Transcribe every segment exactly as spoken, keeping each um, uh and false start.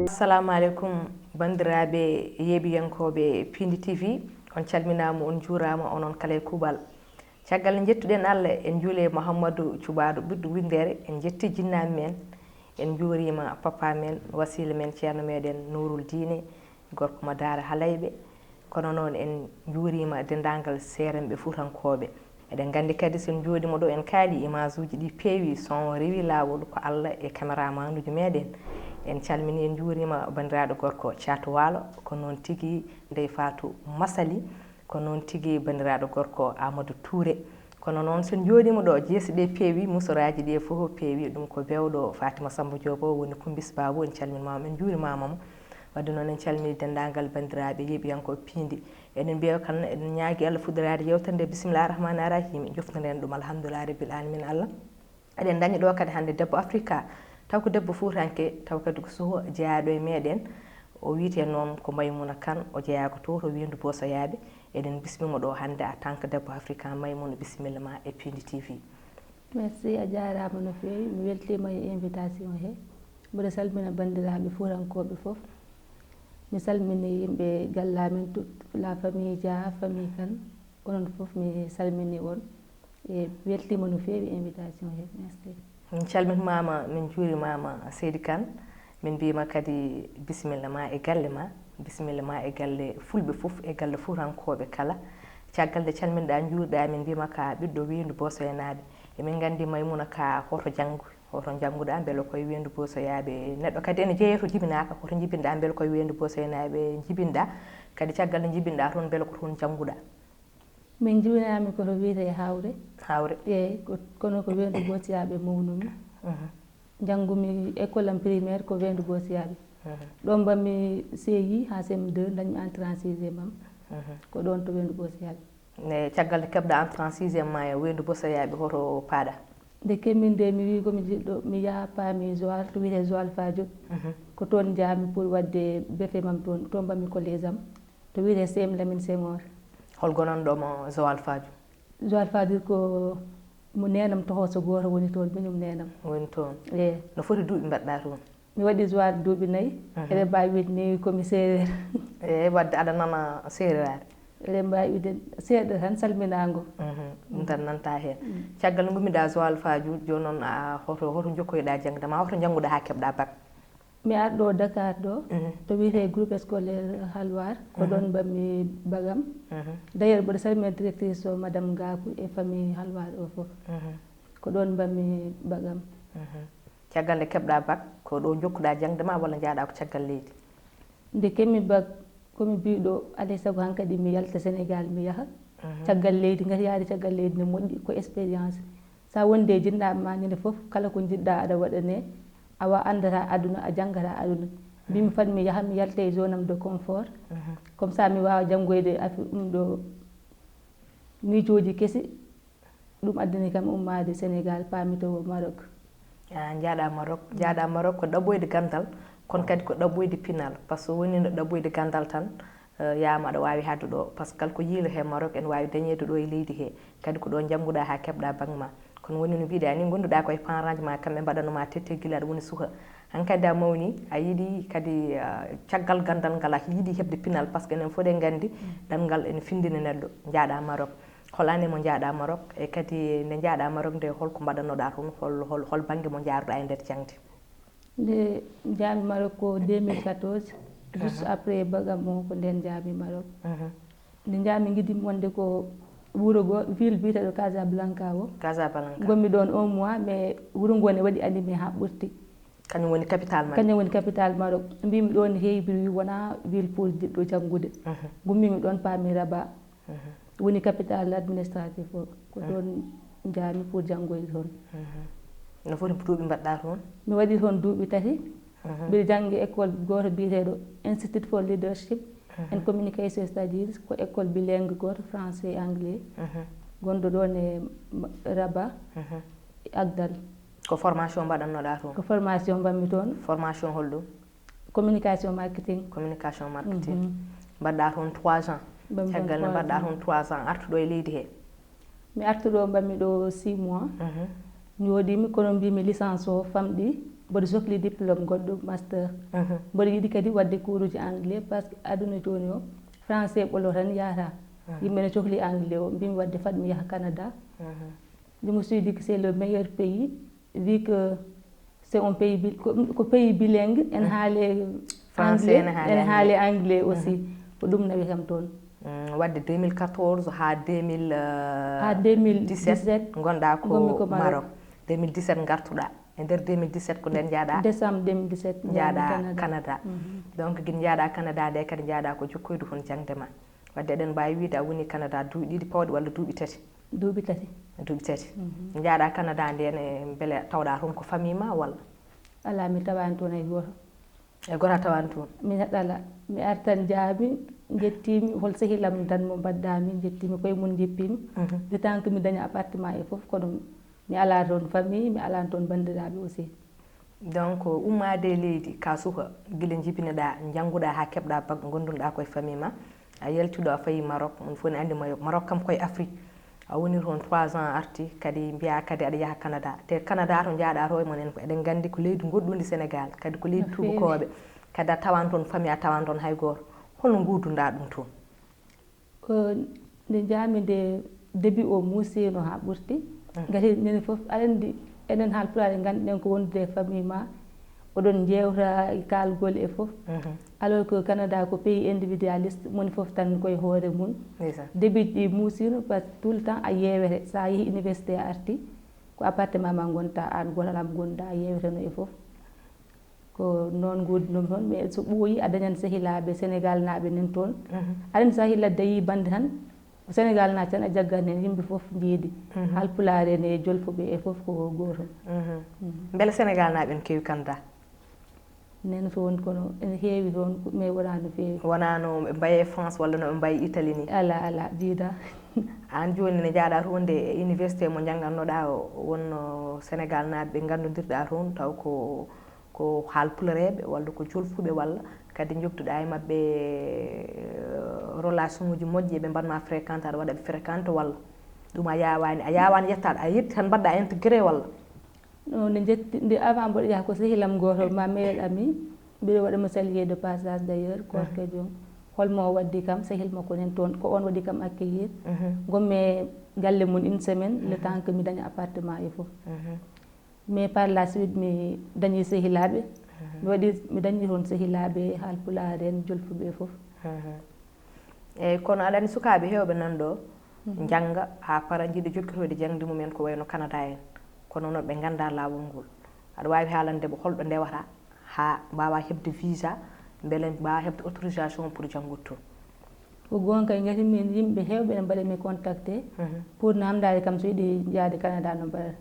Assalamu aleykum, banndiraaɓe yeeɓiyankooɓe Piindi T V, on calminaama, on njuuraama, onon kala e kuuɓal. Caggal nde njettuɗen Allah, en njuuli Mouhamadou Cuɓaaɗo ɓiɗɗo winndere, en njetti jinnaaɓe men, en njuuriima papa men, wasiila men, ceerno meɗen Nuurul Diine, gorko mo Daara Halayɓe. Kono noon en njuuriima denndaangal seerenɓe fuutankooɓe. Eɗen nganndi kadi so en njooɗiima ɗo en kaali image uji ɗi peewi, son rewi laawol ko Allah e caméraman uji meɗen. En calmini, en njuuriima banndiraaɗo gorko Caatu Waalo, ko noon tigi Ndey Faatu Masali, ko noon tigi banndiraaɗo gorko Amadou Touré. Kono noon so en njooɗiima ɗo jeese ɗe peewi, musoraaji ɗi fof peewi, ɗum ko bewɗo Fatima Samba Diop o woni Kumbis Babu, en calminimaama, en njuurimaama mo. Wadde noon en calmini denndaangal banndiraaɓe yeeɓiyankooɓe Piindi. Eɗen mbiya kan, eɗen ñaagi Allah fuɗɗoraade yewtere nde, bisimillahi rahmani rahimi, joftoren ɗum alhamdulillahi rabbil alamin Allah. Eɗen dañi ɗo kadi hannde debbo Afrika, taw ko debbo fuutanke, taw kadi ko suho jeyaaɗo e meɗen. O wiyetee noon ko Maymuna Kan, o jeyaa ko to, to Weendu Bosoyaaɓe. Eɗen bismima ɗo hannde en tant que debbo Afrika. Maymuna, bisimilla ma e Piindi T V. Merci, a jaaraama no feewi. Mi weltiima e invitation he. Mboɗo salmina banndiraaɓe fuutankooɓe fof. Mi salmini yimɓe galle amen, toute la famille Dia, famille Kan. Onon fof mi salmini on. E weltiima no feewi invitation he. Merci. Min calminimaama, min njuurimaama Seydi Kan. Min mbiyima kadi bisimilla ma e galle ma, bisimilla ma e galle fulɓe fof, e galle fuutankooɓe kala. Caggal nde calminɗa, njuurɗa, min mbiyma ka ɓiɗɗo Weendu Bosoyanaaɓe. Emin nganndi Maymuna ka hoto janngu, hoto njannguɗa, mbele koye Weendu Bosoyaaɓe. Neɗɗo kadi ene jeeya to jibinaaka, hoto njibinɗa, mbele koye Weendu Bosoyanaaɓe njibinɗa. Kadi caggal nde njibinɗa toon, mbele ko toon jannguɗa. Min jibinaami ko to wiyetee Hawre. Hawre. Eey, ko, kono ko Weendu Bosoyaaɓe mawnumi. Mhm. Njanngumi école am primaire ko Weendu Bosoyaaɓe. Mhm. Ɗoon mbaɗmi C I haa C M deux, dañmi entrée en sixième am. Mhm. Ko ɗoon to Weendu Bosoyaaɓe. Ne caggal nde keɓɗa entrée en sixième ma e Weendu Bosoyaaɓe, hoto paaɗa? Nde keɓmi nde, mi wi ko mi jiɗɗo, mi yaha paami Joal, to wiyetee Joal Fadiouth. Mhm. Ko toon njaami pour waɗde B F M am toon, toon mbaɗmi collège am, to wiyetee C M Lamine Senghor. Hol gonanɗo mo Joal Fadiouth? Joal Fadiouth ko mo neenam tohooso gooto woni toon, miñum neenam. Woni toon. Eey. No foti duuɓi mbaɗɗa toon? Mi waɗi Joal duuɓi nayi. Mhm. Eɗen mbaawi wiyde ni ko mi seereer. Eey, wadde aɗa nana seereraade? Eɗen mbaawi wiyde seeɗa tan, salminaango. Mhm. Ɗum tan nanta heen. Mm. Caggal nde ngummiɗa Joal Fadiouth, jooni noon a hoto, hoto njokkoyɗa jaŋde ma, hoto njannguɗa haa keɓɗa bac? Mi arɗo Dakar ɗo, mhm, to wiyetee groupe scolaire Halwar, ko, mhm, ɗoon mbaɗmi bac am. Mhm. D'ailleurs, mboɗo salmina directrice o, Madame Gakou, e famille Halwar o fof. Mhm. Ko ɗoon mbaɗmi bac am. Mhm. Caggal nde keɓɗa bac, ko ɗo njokkuɗa jaŋde ma walla njaaɗa ko caggal leydi? Nde keɓmi bac, ko mi biiɗo, alay sago hankadi mi yalta Sénégal, mi yaha. Mhm. Caggal leydi, ngati yahde caggal leydi ne moƴƴi, ko expérience. So a wondi e jinnaaɓe ma ñande fof, kala ko njiɗɗa aɗa waɗa ne, awa anndata aduna, a janngata aduna. Mbimi fat mi yaha, mi yalta e zone am de confort. Mhm. Comme ça, mi waawa janngoyde affaire ɗum ɗo miijooji kesi. Ɗum addani kam ummaade Sénégal, paami to Maroc. A, njaaɗa Maroc. Mm. Njaaɗa Maroc ko ɗaɓɓoyde ganndal, kono kadi ko ɗaɓɓoyde pinal. Par ce que woni no ɗaɓɓoyde ganndal tan, eh, yaama aɗa waawi haalde ɗo. Par ce que kala ko yiilo he Maroc ene waawi dañeede ɗo e leydi he. Kadi ko ɗo njannguɗa haa keɓɗa bac ma. Kono woni no mbiɗa ni, ngonduɗa koye parent ji ma, kamɓe mbaɗanno ma tette gila aɗa woni suka. Hankadi a mawni, a yiɗi kadi, eh, caggal ganndal ngal, a yiɗi heɓde pinal, par ce que enen fof eɗen nganndi, mm, ɗemngal ene findina neɗɗo. Njaaɗa Maroc. Hol année mo njaaɗa Maroc? E kadi nde njaaɗa Maroc nde, holko mbaɗannoɗa toon? Hol, hol, hol bannge mo njaaruɗa e nder jaŋde? Nde njaami Maroc ko deux mille quatorze, juste, mhm, après bac am o, ko nden njaami Maroc. Mhm. Nde njaami, ngiɗmi wonde ko wuro goo, ville biyeteeɗo Casablanca o. Casablanca. Ngonmi ɗoon un mois, mais wuro ngoo ne waɗi animé haa ɓurti. Kañum woni capital Maroc? Kañum woni capital Maroc. Mbimi ɗoon ne heewi, mbiɗo wi wonaa ville pour jiɗɗo janngude. Mhm. Ngummimi ɗoon, paami Rabat. Mhm. Woni capital administratif o. Ko, mhm, toon njaami pour janngoyde toon. Mhm. No foti duuɓi mbaɗɗa toon? Mi waɗi toon duuɓi tati. Mhm. Mbiɗo janngi école gooto biyeteeɗo Institute for Leadership, mhm, and Communication Studies, ko école bilingue gooto, français et anglais, mhm, gonɗo ɗoon e Ma-, Rabat, mhm, e Agdal. Ko formation mbaɗannoɗa toon? Ko formation mbaɗmi toon. Formation holɗum? Communication marketing. Communication marketing. Mhm. Mbaɗɗa toon trois ans. Mbaɗmi toon trois ans. Caggal nde mbaɗɗa toon trois ans, artuɗo e leydi he? Mi artuɗo, mbaɗmi ɗo six mois. Mhm. Njooɗiimi, kono mbimi licence o famɗi. Mboɗo sokli diplôme goɗɗo, master. Mboɗo yiɗi kadi waɗde cours uji anglais, parce que aduna jooni o, français ɓolo tan yahata. Yimɓe ne cohli anglais o, mbimi waɗde fat mi yaha Canada. Je me suis dit que c'est le meilleur pays, vu que c'est un pays bi-, ko, ko pays bilingue, en haale français, anglais, en haale anglais aussi. Ko ɗum nawi kam toon. Waɗde deux mille quatorze haa deux mille, euh, haa deux mille dix-sept, ngonɗa ko Maroc. Deux mille dix-sept ngartuɗa. E nder deux mille dix-sept ko nden njaaɗa? Décembre deux mille dix-sept, njaaɗa Canada. Donc gin njaaɗa Canada nde kadi njaaɗa ko jokkoyde toon jaŋde ma. Wadde eɗen mbaawi wiide a woni Canada duuɓi ɗiɗi pawɗi walla duuɓi tati? Duuɓi tati. Duuɓi tati. Njaaɗa Canada nde ne mbele tawɗa toon ko famille ma walla? Alaa, mi tawaani toon hay gooto. E goto a tawaani toon? Mi neɗɗo alaa. Mi artan jaami, njettiimi, hol sehilam tan mo mbaɗɗaami, njettiimi koye mum njippimi. Le temps que mi daña appartement e fof, kono mi alaa toon famille, mi alaa toon banndiraaɓe aussi. Donc ummaade e leydi ka suka, gila njibinoɗa, njannguɗa haa keɓɗa bac, ngondunɗa koye famille ma, a yaltiɗo a fayi Maroc, mon fof ne anndi Maroc, Maroc kam koye Afrique. A woni toon trois ans, arti kadi mbiya kadi aɗa yaha Canada. Te Canada to njaaɗa to e mon en ko eɗen nganndi ko leydi goɗɗundi Sénégal, kadi ko leydi tuubakooɓe. Kadi a tawan toon famille, a tawan toon hay gooto. Holno nguurduɗa ɗum toon? Ko nde njaami nde, début o muusiino haa ɓurti. Ngati minen fof, aɗa anndi, enen Haalpulaar en nganndi ɗen ko wondude e famille ma, oɗon njeewta e kaalgol e fof. Alors que Canada ko pays individualiste, moni fof tan koye hoore mum. Début ɗi muusiino, parce que tout le temps a yeewete. So a yehi université a arti, ko appartement ma ngonta, aan gooto alaa mo ngonduɗa, a yeeweteno e fof. Ko noon nguurdi ɗum toon, mais so ɓooyi a dañan sehilaaɓe Sénégal naaɓe nen toon. Aɗa anndi so a yehi ladde a yii bannde tan, ko Sénégal naaɓe tan a jaggan heen, yimɓe fof njeedi. Haalpulaar en e Jolfuɓe e fof ko gootum. Mbele Sénégal naaɓe en keewi Canada? Nen so won kono ene heewi toon, mais wonaa no feewi. Wonaa no ɓe mbaye France walla no ɓe mbaye Italie ni? Alaa, alaa, jiida. Aan jooni ne njaaɗa toon nde e université mo njanngannoɗa o, wonno Sénégal naaɓe ɓe nganndondirɗa toon taw ko, ko Haalpulareeɓe walla ko Jolfuɓe walla kadi njogduɗa e maɓɓe, eh, relation uji moƴƴi, eɓe mbaɗma fréquente, aɗa waɗa ɓe fréquente walla ɗum a yaawaani, a yaawaani yettaade, a yetti tan mbaɗɗa intégré walla? No, nde njetti, nde avant mboɗo yaha ko sehilam gooto, ma meilleur ami, mbiɗo waɗa mo saluer de passage d'ailleurs, koorka joom. Holmo o waddi kam, sehil makko nen toon, ko on waɗi kam accueillir. Ngonmi e galle mum une semaine, le temps que mi daña appartement e fof. Mais par la suite, mi dañi sehilaaɓe. Mi waɗi, mi dañi toon sehilaaɓe, Haalpulaar en, Jolfuɓe e fof. Eeyi, kono aɗa anndi sukaaɓe heewɓe nan ɗo, njannga haa para, njiɗi jokkitoyde jaŋde mum en ko wayno Canada en. Kono noon ɓe nganndaa laawol ngol. Aɗa waawi haalande ɓe holɗo ndewata haa mbaawa heɓde visa, mbele mbaawa heɓde autorisation pour janngude toon? Ko goonga kay, ngati min yimɓe heewɓe ene mbaɗa mi contacté pour naamndaade kam so yiɗi yaade Canada no mbaɗata.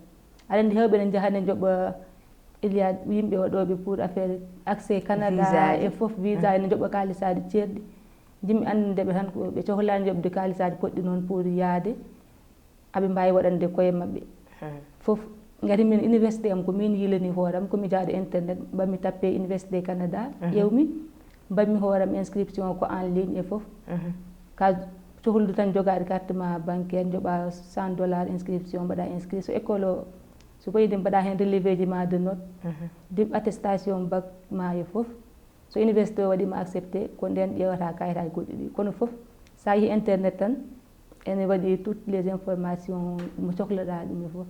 Aɗa anndi heewɓe ene njaha ne njoɓa, il y a yimɓe waɗooɓe pour affaire accès Canada e fof, visa, ene njoɓa kaalisaaji ceerɗi. Njiɗmi anndinde ɓe tan ko ɓe cohlaani yoɓde kaalisaaji poɗɗi noon pour yaade, aɓe mbaawi waɗande koye maɓɓe fof. Ngati min université am ko min yiilani hoore am, ko mi jaaɗo internet, mbaɗmi tappe Université Canada, ƴeewmi, mbaɗmi hoore am inscription ko en ligne e fof. Ka cohlude tan jogaade carte ma bancaire, njoɓa cent dollars inscription, mbaɗa inscrit. So école o, so ɓeydi mbaɗa heen relevé ji ma de note, de attestation bac ma e fof. So université o waɗi ma accepté, ko nden ƴeewata kayitaaji goɗɗi ɗi. Kono fof, so a yehi internet tan, ene waɗi toutes les informations mo cohloɗa ɗum e fof.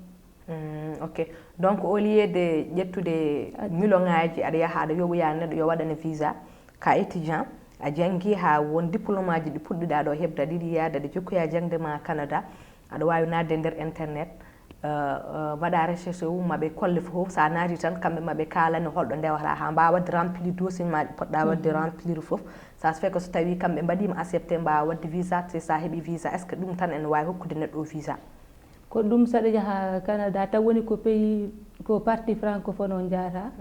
Mm, ok. Donc, au lieu de ƴettude million ŋaaji, aɗa yaha aɗa yoɓoya neɗɗo yo waɗane visa, ka étudiant, a janngi haa won diplôme aji ɗi puɗɗiɗa ɗo heɓde, aɗa yiɗi yaade, aɗa jokkoya jaŋde ma Canada, aɗa waawi naatde nder internet, euh, euh, mbaɗa recherche o, ma ɓe kolle fof. So a naati tan, kamɓe ma ɓe kaalane holɗo ndewata, haa mbaawa waɗde remplir dossier ma ɗi poɗɗa waɗde remplir fof. Ça se fait que so tawi kamɓe mbaɗima accepté, mbaawa waɗde visa, te sa heɓi visa, est-ce que ɗum tan ene waawi hokkude neɗɗo o visa? Ko ɗum, saɗa yaha Canada, taw woni ko pays, ko partie francophone o njahata.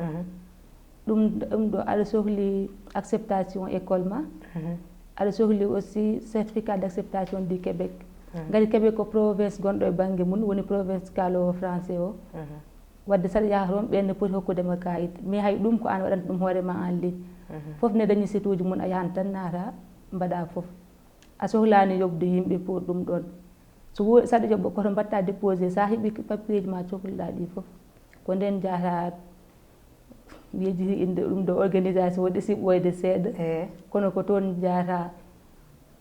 Ɗum, ɗum ɗo aɗa sohli acceptation école ma. Aɗa sohli aussi certificat d'acceptation du Québec. Ngati Québec ko province gonɗo e bannge mum, woni province kaalo français o. Wadde saɗa yaha toon, ɓen ne poti hokkude ma kayit. Mais hay ɗum ko an waɗanta ɗum hoore ma en ligne. Fof ne dañi site uji mum, a yahan tan naata, mbaɗa fof. A sohlaani yoɓde yimɓe pour ɗum ɗon. So wo-, saɗa yoɓa, koto mbaɗta déposé, sa heɓi papier ji ma cohluɗa ɗi fof, ko nden njahata Yejjiti inde ɗum ɗo organisation waɗi siɓɓoyde seeɗa. Kono ko toon njahata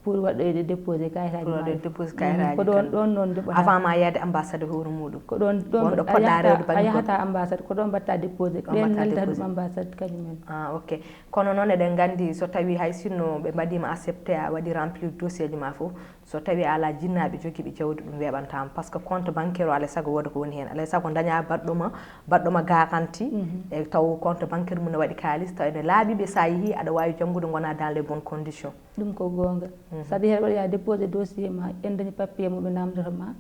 pour waɗoyde déposé kayitaaji. Pour waɗoyde déposé kayitaaji. Ko ɗoon ɗoon noon njoɓata. Avant ma yaade ambassade hoore muɗum. Ko ɗoon ɗoon a yahata ambassade, ko ɗoon mbaɗta déposé. Ɓeen neldata ɗum ambassade kañum en. Ah, ok. Kono noon eɗen nganndi so tawii hay sinno ɓe mbaɗiima accepté, a waɗi remplir dossier ji ma fof, so tawii a alaa jinnaaɓe jogiiɓe jawdi, ɗum weeɓantaama. Parce que compte bancaire o alay sago wooda ko woni heen. Alay sago dañaa baɗɗo ma, baɗɗo ma garanti, e taw compte bancaire mum ne waɗi kaalis, taw ene laaɓi ɓe, so a yehii aɗa waawi janngude ngonaa dans les bonnes conditions. Ɗum ko goonga. Saɗa heen waɗa déposé dossier ma, en dañi papier mo ɓe naamndoto ma.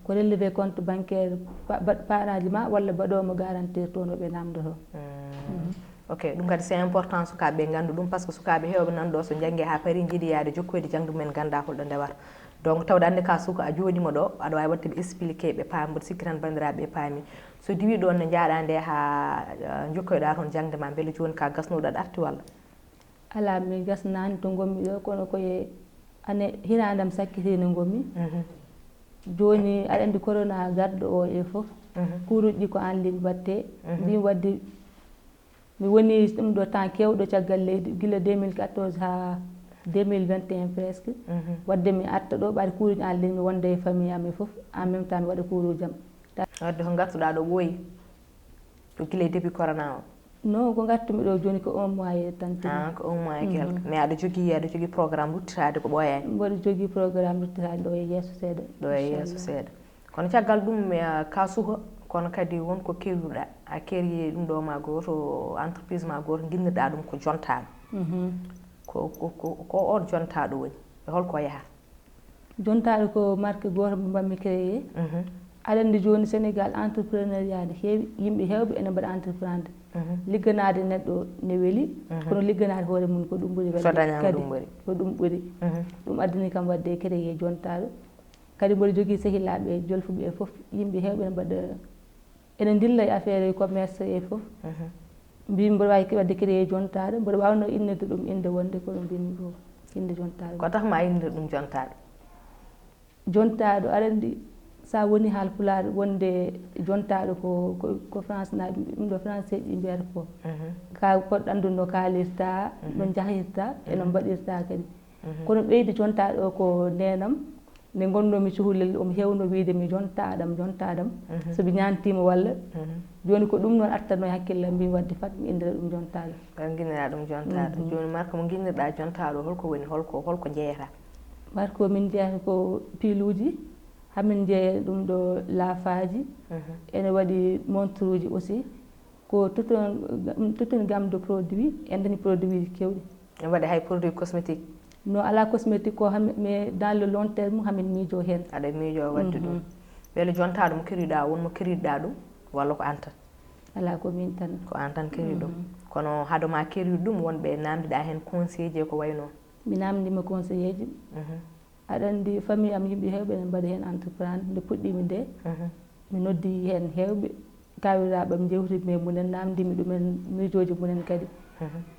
Ko relevé compte bancaire parent ji ma walla baɗoowo mo garantir toon o ɓe naamndoto. Ok, ɗum kadi c'est important sukaaɓe ɓe nganndu ɗum, parce que sukaaɓe heewɓe nan ɗo so njanngi haa pari njiɗi yaade jokkoyde jannde mumen ngannda holɗo ndewata. Donc tawde annde ka suka a jooɗiima ɗo, aɗa waawi waɗde ɓe expliqué ɓe paam, mboɗo sikki tan banndiraaɓe ɓe paami. So diwii ɗoon ne njaaɗa nde haa njokkoyɗa toon jannde ma, mbele jooni ka gasnuɗo aɗa arti walla? Alaa, mi gasnaani to ngonmi ɗo, kono ko e ane hiraande am sakkitiinde ngonmi. Jooni aɗa anndi corona garɗo o e fof, kuuruuji ɗi ko en ligne waɗte. Mbimi waɗde mi woni ɗum ɗo temps keewɗo caggal leydi, gila deux mille quatorze haa deux mille vingt et un presque. Waɗde mi arta ɗo ɓaade kuuruuji en ligne, mi wonda e famille am e fof, en même temps mi waɗa kuuruuji am. Waɗde ko ngartuɗa ɗo ɓooyi? Ko gila e début corona o? Non, ko ngartumi ɗo jooni ko un mois e tan tigi. Ah, ko un mois e quelque. Mais aɗa jogii, aɗa jogii programme ruttitaade ko ɓooyaani? Mboɗo jogii programme ruttitaade ɗo e yeeso seeɗa. Ɗo e yeeso seeɗa. Kono caggal ɗum, eh, ka suka, kono kadi won ko kerruɗa. A créé ɗum ɗo ma gooto, entreprise ma gooto, nginnirɗa ɗum ko jontaaɗo. Ko, ko, ko, ko on jontaaɗo woni? E holko o yahata? Jontaaɗo ko marque gooto mo mbaɗmi créé. Aɗa anndi jooni Sénégal entrepreneuriat ne heewi, yimɓe heewɓe ene mbaɗa entreprendre. Ligganaade neɗɗo ne weli, kono ligganaade hoore mum ko ɗum ɓuri welde. So dañaama kadi ɗum ɓuri. Ko ɗum ɓuri. Ɗum addani kam waɗde créé jontaaɗo. Kadi mboɗo jogii sehilaaɓe e jolfuɓe e fof, yimɓe heewɓe ene mbaɗa, ene ndilla e affaire e commerce e fof. Mbimi mboɗo waawi waɗde créé jontaaɗo, mboɗo waawnoo innirde ɗum innde wonde kono mbimi ko innde jontaaɗo. Ko tax ma innir ɗum jontaaɗo? Jontaaɗo, aɗa anndi, so a woni haalpulaar, wonde jontaaɗo ko, ko, ko France na, ɗum ɗo français ji mbiyata ko. Ka, ko ɗanɗo no kaalirta, no njahirta, e no mbaɗirta kadi. Kono ɓeydi jontaaɗo ko neenam, nde ngonnomi cukalel, omo heewno wiyde mi jontaaɗam, jontaaɗam. So mi ñaantiima walla. Jooni ko ɗum noon artatnoo e hakkille am, mbimi waɗde fat mi inndira ɗum jontaaɗo. Ko nginnira ɗum jontaaɗo. Jooni marque mo nginnirɗa jontaaɗo, holko woni, holko, holko jeeyata? Marque o min jeyata ko piluuji, hamin jeeya ɗum ɗo laafaaji, ene waɗi montre uji aussi. Ko tout un, toute une gamme de produits, en dañi produit ji keewɗi. En mbaɗi hay produit cosmétique? No, alaa cosmétique ko, mais dans le long terme hamin miijoo heen. Aɗa miijoo waɗde ɗum. Mbele jontaaɗo mo keriɗa, won mo keriɗa ɗum, walla ko an tan? Alaa, ko min tan. Ko an tan keri ɗum. Kono hade ma keri ɗum, wonɓe naamndiɗa heen conseil ji ko wayno? Mi naamndiima conseil ji. Aɗa anndi famille am yimɓe heewɓe ene mbaɗa heen entreprendre. Nde puɗɗiimi nde, mi noddi heen heewɓe, kawiraaɓe am, njewtimi e mumen, naamndiimi ɗumen miijooji mumen kadi.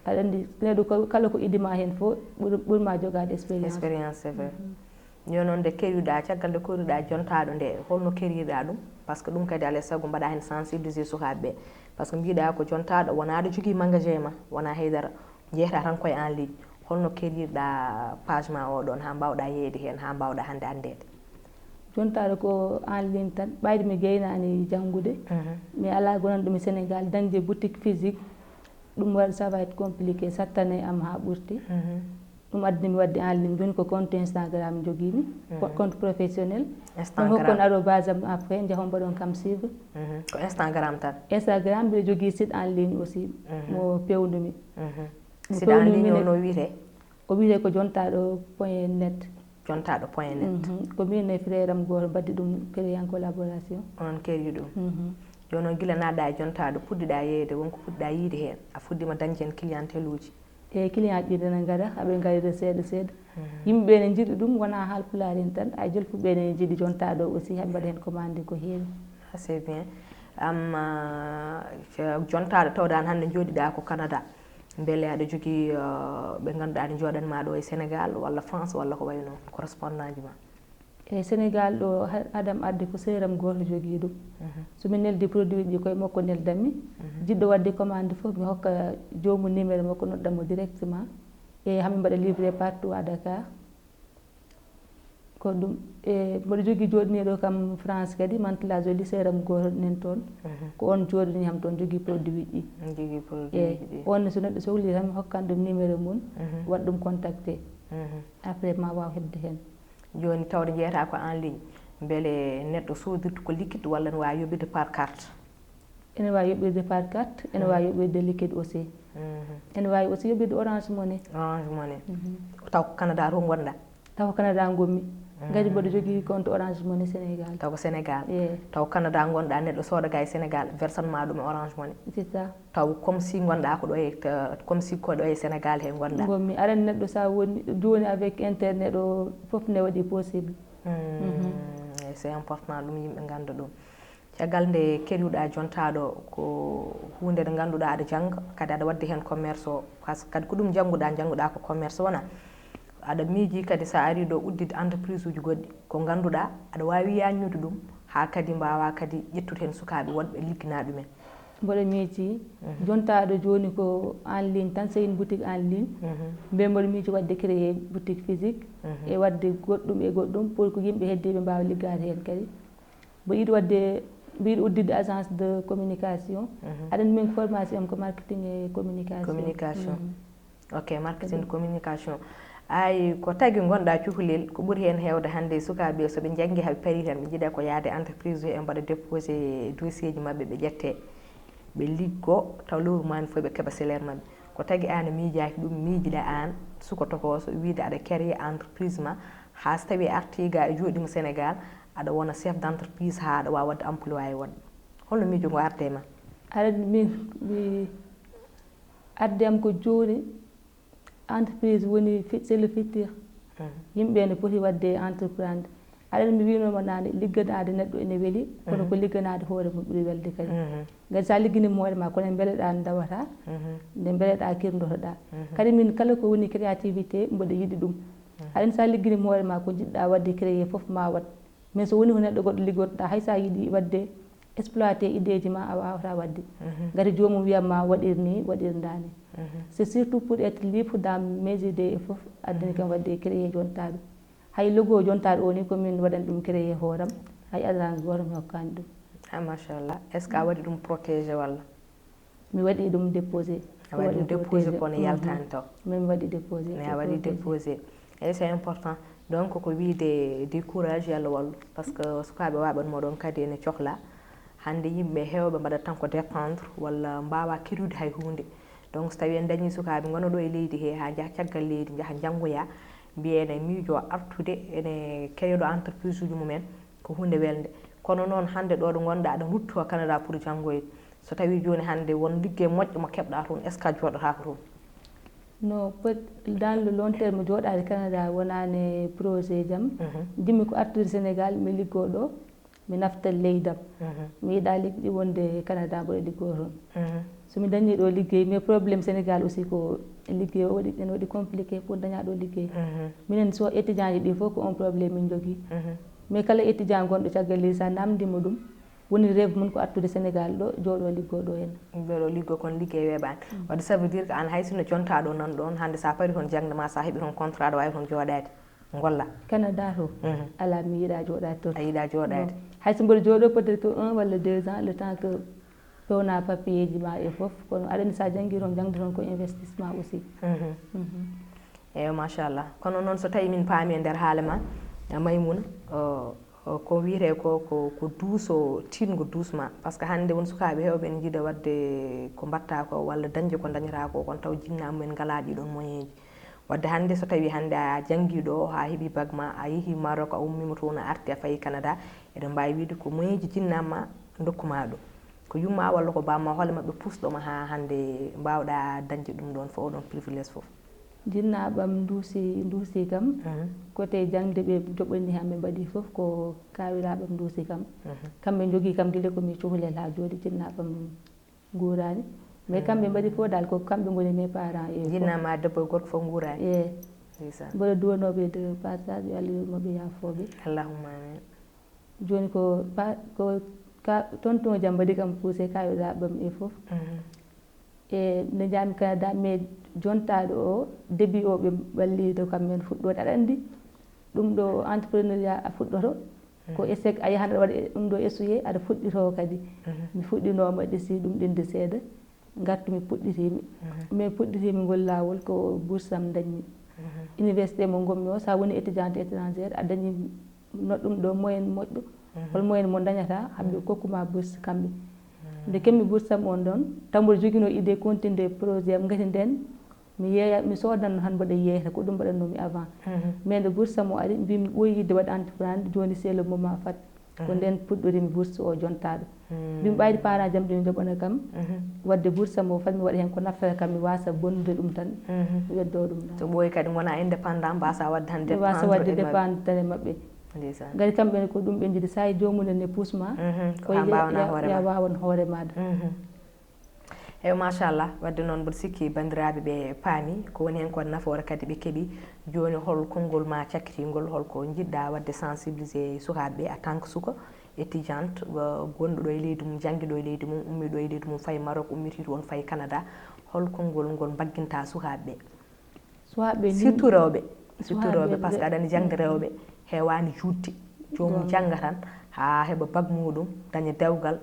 Aɗa anndi neɗɗo kala ko idima heen fof ɓuri, ɓuri ma jogaade expérience. Expérience, c'est vrai. Yo noon nde keriɗa, caggal nde koriɗa jontaaɗo nde, holno kerirɗa ɗum? Parce que ɗum kadi alay sago mbaɗa heen sensibiliser sukaaɓe ɓe. Parce que mbiɗa ko jontaaɗo wona aɗa jogii magasin ma, wona haydara. Jeyata tan koye en ligne. Holno kerirɗa page ma o ɗon haa mbawɗa yeeyde heen, haa mbawɗa hannde anndeede? Jontaaɗo ko en ligne tan, ɓayde mi gaynaani janngude. Mi alaa gonanɗo mi Sénégal, dañde boutique physique, ɗum waɗa, ça va être compliqué, sattane am haa ɓurti. Ɗum addi mi waɗde en ligne, jooni ko compte Instagram jogiimi, compte professionnel. Instagram. Hokkon arobase am après, njahon mbaɗon kam suivre. Ko Instagram tan? Instagram, mbiɗa jogii site en ligne aussi, mo peewnumi. Site en ligne o no wiyetee? O wiyetee ko jontaaɗo point net. Jontaaɗo point net. Ko min e frère am gooto mbaɗdi ɗum, créé en collaboration. Onon keri ɗum. Jooni noon gila naatɗa e jontaaɗo, puɗɗiɗa yeeyde, wonko puɗɗiɗa yiide heen? A fuɗɗiima dañde heen clientèle uji? E client ji ɗi ene ngara, aɓe ngarira seeɗa seeɗa. Yimɓe ɓe ene njiɗi ɗum, wonaa haalpulaar en tan, hay jolfuɓe ene njiɗi jontaaɗo aussi, haa mbaɗa heen commande ko heewi. Ah, c'est bien. Am, ah, jontaaɗo tawde aan hannde njooɗiɗa ko Canada. Mbele aɗa jogii, ah, ɓe ngannduɗaa ene njooɗan ma ɗo e Sénégal walla France walla ko wayi noon, correspondant ji ma? E Sénégal ɗo, ha-, haadam arde ko sœur am gooto jogii ɗum. So mi neldi produit ji, koye makko neldanmi. Jiɗɗo waɗde commande fof, mi hokka joomum numéro makko, nodda mo directement. E hamin mbaɗa livrer partout à Dakar. Ko ɗum, e mboɗo jogii jooɗiniiɗo kam France kadi, mantelaajo lycée am gooto nen toon. Ko on jooɗini ham toon, jogii produit ɗi. Jogii produit ɗi. On ne, so neɗɗo sohli tan, mi hokkan ɗum numéro mum, waɗ ɗum contacté. Après, ma waaw heɓde heen. Jooni, tawde jeeyataa ko en ligne, mbele neɗɗo soodirta ko liquide walla ne waawi yoɓirde par carte? Ene waawi yoɓirde par carte, ene waawi yoɓirde liquide aussi. Ene waawi aussi yoɓirde Orange Money. Orange Money. Taw ko Canada to ngonɗaa? Taw ko Canada ngonmi. Ngati mboɗo jogii compte Orange Money Sénégal. Taw ko Sénégal. Taw Canada ngonɗaa, neɗɗo sooda ga e Sénégal, versan ma ɗum e Orange Money. C'est ça. Taw comme si ngonɗaa ko ɗo e, comme si ko ɗo e Sénégal he ngonɗaa. Ngonmi. Aran neɗɗo sa woni jooni avec internet o, fof ne waɗi possible. C'est important ɗum yimɓe ngannda ɗum. Caggal nde keɗuɗaa jontaa ɗo, ko huunde nde ngannduɗaa aɗa jannga, kadi aɗa waɗde heen commerce o, parce que kadi ko ɗum jannguɗaa, jannguɗaa ko commerce wona? Aɗa miiji kadi so a arii ɗo udditde entreprise uji goɗɗi, ko ngannduɗaa aɗa waawi yaajnude ɗum, haa kadi mbaawaa kadi ƴettude heen sukaaɓe woɗɓe liggina ɗumen? Mboɗo miiji, jontaa ɗo jooni ko en ligne tan, c'est une boutique en ligne. Mbe mboɗo miiji waɗde créer boutique physique, e waɗde goɗɗum e goɗɗum, pour que yimɓe heddiiɓe mbaawa liggaade heen kadi. Mboɗo yiɗi waɗde, mboɗo yiɗi udditde agence de communication. Aɗa anndi min formation am ko marketing e communication. Communication. Ok, marketing, communication. Ay, ko tagi ngonɗaa cukalel, ko ɓuri heen heewde hannde e sukaaɓe, so ɓe njanngi haa ɓe parii tan, ɓe njiɗa ko yahde entreprise o, ɓe mbaɗa déposé dossier ji maɓɓe, ɓe ƴettee, ɓe liggoo, taw lewru maani fof ɓe keɓa salaire maɓɓe. Ko tagi aan a miijaaki ɗum, miijiɗaa aan, suka tokooso, wiyde aɗa créer entreprise ma, haa so tawii artii ga e jooɗiima Sénégal, aɗa wona chef d'entreprise haa aɗa waawi waɗde employé woɗɓe. Holno miijo ngo arde e ma? Aɗa anndi min, mi arde am ko jooni, entreprise woni fi-, c'est le futur. Yimɓe ne poti waɗde entreprendre. Aɗa anndi mi wiinooma naane, ligganaade neɗɗo ene weli, kono ko ligganaade hoore mum ɓuri welde kadi. Ngati sa ligginii hoore ma, kono mbeleɗaa ndawata, nde mbeleɗaa kirdotoɗaa. Kadi min kala ko woni créativité, mboɗo yiɗi ɗum. Aɗa anndi sa ligginii hoore ma, ko njiɗɗaa waɗde créer fof ma waɗ. Mais so woni ko neɗɗo goɗɗo liggotoɗaa, hay sa yiɗi waɗde exploité idée ji ma, a waawata waɗde. Ngati joomum wiyat ma waɗir ni, waɗir ndaa ni. C'est surtout pour être libre dans mes idées e fof, addani kam waɗde créer jontaa ɗo. Hay logo jontaa ɗo o ni ko min waɗani ɗum créer hooram, hay agence gooto mi hokkaani ɗum. Ah, machallah. Est-ce que a waɗi ɗum protégé walla? Mi waɗi ɗum déposé. A waɗi ɗum déposé, kono yaltaani taw? Min mi waɗi déposé. Mais a waɗi déposé. Eyi, c'est important. Donc, ko wiyde du courage, yo Allah wallu. Parce que sukaaɓe waaɓan moɗon kadi ene cohla. Hannde yimɓe heewɓe mbaɗat tan ko dépendre walla mbaawa keɗude hay huunde. Donc, so tawii en dañii sukaaɓe ngona ɗo e leydi he, haa njaha caggal leydi, njaha njanngoya, mbiya ene miijo artude, ene créer ɗo entreprise uji mumen, ko huunde welnde. Kono noon, hannde ɗo ɗo ngonɗaa, aɗa rutto Canada pour janngoyde. So tawii jooni hannde won liggey moƴƴo mo keɓɗaa toon, est-ce que a jooɗotaako toon? No, peut-, dans le long terme, jooɗaade Canada wonaani projet jam. Njiɗmi ko artude Sénégal, mi liggoo ɗo, mi nafta leydam. Mi yiɗaa liggey wonde Canada, mboɗo liggoo toon. So mi dañii ɗo liggey, mais problème Sénégal aussi ko liggey o waɗi, ene waɗi compliqué pour dañaa ɗo liggey. Minen so étudiant ji ɗi fof ko on problème min njogii. Mais kala étudiant gonɗo caggal leydi, sa namndii mo ɗum, woni rêve mum ko artude Sénégal ɗo, jooɗo liggoo ɗo heen. Jooɗo liggoo, kono liggey weeɓaani. Wadde ça veut dire que aan hay sinno jontaa ɗo nan ɗoon, hannde sa parii toon jaŋde ma, sa heɓii toon contrat, aɗa waawi toon jooɗaade, ngolla? Canada to? Alaa, mi yiɗaa jooɗaade toon. A yiɗaa jooɗaade? Non. Hay so mboɗo jooɗoo peut-être que un walla deux ans, le temps que peewnaa papier ji ma e fof, kono aɗa anndi sa janngii toon, jaŋde toon ko investissement aussi. Eeyo, machallah. Kono noon, so tawii min paami e nder haala ma, Maimouna, o, o, ko wiyetee ko, ko, ko duuso, tiiɗngo doucement. Parce que hannde won sukaaɓe heewɓe ene njiɗa waɗde ko mbaɗtaa ko, walla dañde ko ndañataa ko, kono taw jinnaa mumen ngalaa ɗii ɗoon moyen ji. Wadde hannde, so tawii hannde a janngii ɗo, haa heɓii bac ma, a yehii Maroc, a ummiima toon, a artii, a fayii Canada, eɗen mbaawi wiyde ko moyen ji jinnaa ma, ndokku ma ɗum. Ko yumma walla ko bamma, hol e maɓɓe pusɗo ma haa hannde mbaawɗaa dañde ɗum ɗoon fof, oɗon privilège fof? Jinnaaɓe am nduusi, nduusi kam. Côté jaŋde ɓe njoɓanii am, ɓe mbaɗi fof ko kaawiraaɓe am nduusi kam. Kamɓe njogii kam gila ko mi cukalel haa jooni, jinnaaɓe am nguuraani. Mais kamɓe mbaɗi fof dal, ko kamɓe ngoni mes parents e fof. Jinnaa ma debbo e gorko fof nguuraani? Eey. Ndeysaan. Mboɗo duwanooɓe de passage, yo Allah yurmo ɓe, yaafoo ɓe. Allahumma amin. Jooni ko pa-, ko Ka tonton jam mbaɗi kam poussé ka yo ɗaɓɓam e fof. E nde njami Canada, mais jontaaɗo o début o ɓe wallido kam men fuɗɗode aɗa andi ɗum ɗo entrepreneuriat a fuɗɗoto ko échec a yahan aɗa waɗa ɗum ɗo essuyé aɗa fuɗɗito kadi. Mi fuɗɗinoma ɗesi ɗum ɗende seeɗa, ngartumi puɗɗitimi. Min puɗɗitimi ngol laawol ko bourse am dañmi. Université mo ngonmi o, sa woni étudiante étrangère a dañi no ɗum ɗo moyen moƴƴo. Hol moyen mo dañata haɓe kokkuma bourse kamɓe? Nde kemmi bourse am on ɗon, taw mboɗo jogino idée continude projet am ngati nden mi yeeya mi soodanno tan mboɗo yeeyata ko ɗum mbaɗannomi avant. Mais nde bourse am o ari mbimi ɓooyi yidde waɗa entreprendre, joni c'est le moment fat ko nden puɗɗorimi bourse o jontaaɗo. Mbimi ɓayde parent jam ɗum joɓana kam wadde bourse am o fat mi waɗa hen ko naftata kam mi wasa bonnude ɗum tan. Mi weddo ɗum ɗon. So ɓooyi kadi gona indépendant mbasa wadde tan mi wasa wadde dépendre e maɓɓe. Ngati kamɓe ne ko ɗum ɓe jiɗi, sa e jomum en ne pusma ko ya wawan hoore maɗa. Eyo, machallah. Wadde noon mboɗo sikki banndiraaɓe ɓe paami ko woni heen ko nafoore kadi ɓe keɓi. Jooni hol konngol ma cakkitingol, holko njiɗɗa wadde sensibiliser sukaaɓe ɓe en tant que suka étudiante gonɗo ɗo e leydi mum, janngi ɗo e leydi mum, ummi ɗo e leydi mum, fayi Maroc, ummiti toon, fayi Canada? Hol konngol ngol mbagginta sukaaɓe ɓe? Surtout rewɓe. Surtout rewɓe, par ce que aɗa andi jangde rewɓe heewani juutde. Joomum janga tan haa heɓa bac muɗum, daña dewgal,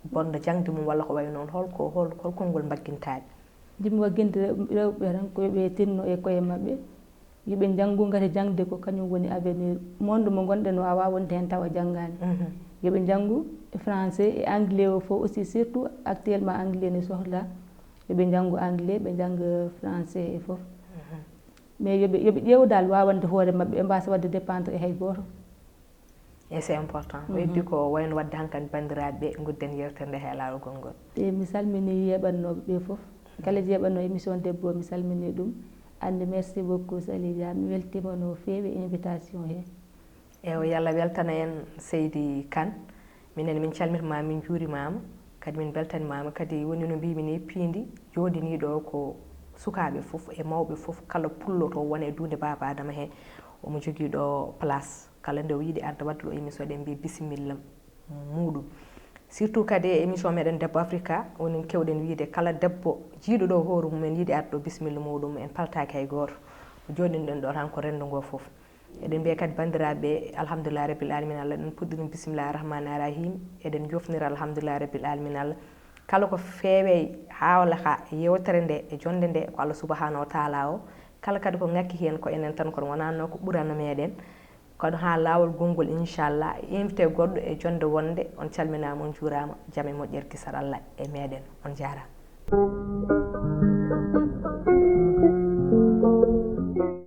bonda jangde mum walla ko wayi noon. Holko hol hol konngol mbaggintaɓe? Jimmi wagginde rewɓe tan ko yoɓe tinno e koye maɓɓe, yoɓe njanngu ngati jangde ko kañum woni avenir. Monde mo ngonɗen o a wawa wonde heen tawa janngani. Yoɓe njanngu e français e anglais o fof aussi, surtout actuellement anglais ne sohla. Yoɓe njanngu anglais, ɓe njannga français e fof. Mais yoɓe yoɓe ƴeew dal wawande hoore maɓɓe, ɓe mbasa wadde dépendre e hay gooto. E c'est important. O heddi ko wayno wadde hankadi banndiraaɓe ɓe, gudden yewtere nde he laawol gonngol. E mi salmini yeeɓannooɓe ɓe fof. Kala jeeɓanno émission debbo mi salmini ɗum. Anne merci beaucoup Salidia, mi weltima no feewi e invitation he. Eyo, yo Allah weltana en seydi Kane. Minen min calmitimama, min juurimama, kadi min beltanimaama. Kadi woni no mbimi ni, piindi jooɗiniiɗo ko sukaaɓe fof e mawɓe fof, kala pullo to wona e duunde Baaba Adama he, omo jogii ɗo place. Kala nde o yiɗi arde wadde ɗo émission, eɗen mbiya bisimilla muɗum. Surtout kadi e émission meɗen Debbo Afrika, woni kewɗen wiide kala debbo jiiɗo ɗo hoore mum en yiɗi arde ɗo, bisimilla muɗum, en paltaki hay gooto. Ko jooɗinɗen ɗo tan ko renndo ngo fof. Eɗen mbiya kadi banndiraaɓe, alhamdulillahi rabbil alamin Allah, eɗen puɗɗiɗum bisimillahi rahmani rahim, eɗen jofnira alhamdulillahi rabbil alamin Allah. Kala ko feewey hawla ka yewtere nde e jonde nde ko Allah subhanahu wa taala o. Kala kadi ko ngakki heen ko enen tan, kono wonanno ko ɓurana meɗen. Kono ha laawol gonngol, inchallah, invité goɗɗo e jonde wonde. On calminama, on juurama, jam e moƴƴere kisal Allah e meɗen. On jaarama.